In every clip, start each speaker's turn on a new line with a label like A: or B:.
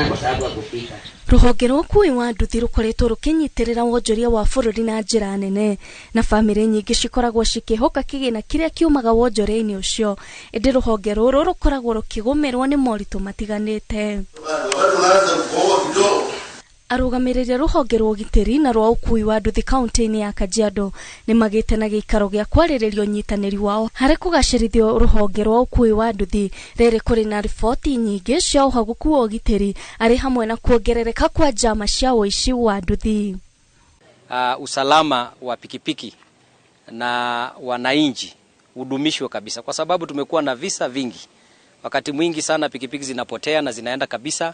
A: Kwa sababu ya kupika.
B: Rũhonge rwa ũkuui wa nduthi rũkoretwo rũkĩnyitĩrĩra wonjoria wa bũrũri na njĩra nene, na bamĩrĩ nyingĩ cikoragwo cikĩhoka kĩgĩna kĩrĩa kiumaga wonjoria-inĩ ũcio, ĩndĩ rũhonge rũrũ rũkoragwo rũkĩgũmĩrwo nĩ moritũ matiganĩte. Arũgamĩrĩri a rũhonge rwa ũgitĩri na rwa ũkuui wa nduthi kaunti-inĩ ya Kajiado nĩ magĩte na gĩikaro gĩa kwarĩrĩria ũnyitanĩri wao harĩ kũgacĩrithia rũhonge rwa ũkuui wa nduthi. Rĩrĩ kũrĩ na riboti nyingĩ cia ũhagũku wa ũgitĩri arĩ hamwe na kuongerereka kwa njama cia ũici wa nduthi.
C: Usalama wa pikipiki na wananchi udumishwe kabisa, kwa sababu tumekuwa na visa vingi. Wakati mwingi sana pikipiki zinapotea na zinaenda kabisa.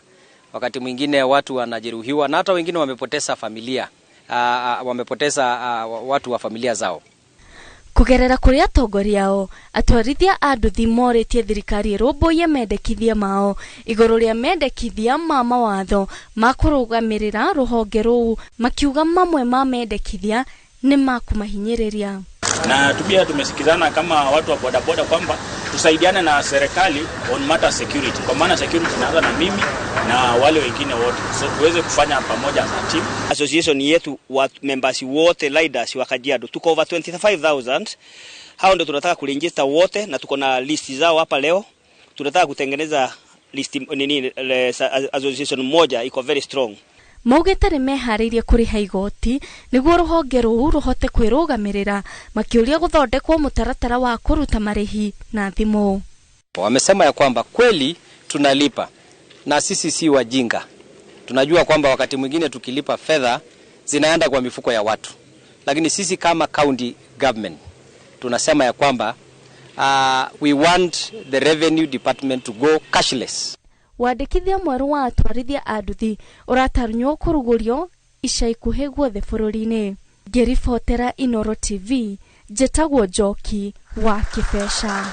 C: Wakati mwingine watu wanajeruhiwa na hata wengine wamepoteza familia, wamepoteza watu wa familia zao.
B: Kugerera kũrĩ atongoria ao, atwarithia a nduthi morĩtie thirikari ĩrũmbũiye mendekithia mao igũrũ rĩa mendekithia ma mawatho ma kũrũgamĩrĩra rũhonge rũu, makiuga mamwe ma mendekithia nĩ ma kũmahinyĩrĩria.
D: Na pia tumesikizana kama watu wa bodaboda kwamba tusaidiane na serikali on matter security, kwa maana security inaanza na mimi na wale wengine wote, so tuweze kufanya pamoja as a team.
E: Association yetu wa members wote riders wa Kajiado tuko over 25,000. Hao ndio tunataka kuregister wote na tuko na list zao hapa leo. Tunataka kutengeneza list nini, association moja iko very strong.
B: Maugĩte nĩ meharĩirie kũrĩha igoti nĩguo rũhonge rũu rũhote kwĩrũgamĩrĩra, makĩũria gũthondekwo mũtaratara wa kũruta marĩhi na thimũ.
C: Wamesema ya kwamba kweli tunalipa na sisi si wajinga. Tunajua kwamba wakati mwingine tukilipa fedha zinaenda kwa mifuko ya watu, lakini sisi kama county government tunasema ya kwamba we want the revenue department to go cashless.
B: Wandĩkithia mwerũ wa atwarithia a nduthi ũratanywo kũrugũrio ica ikuhĩ guothe bũrũri-inĩ. Ngĩribotera Inooro TV, njĩtagwo Njoki wa Kĩbeca.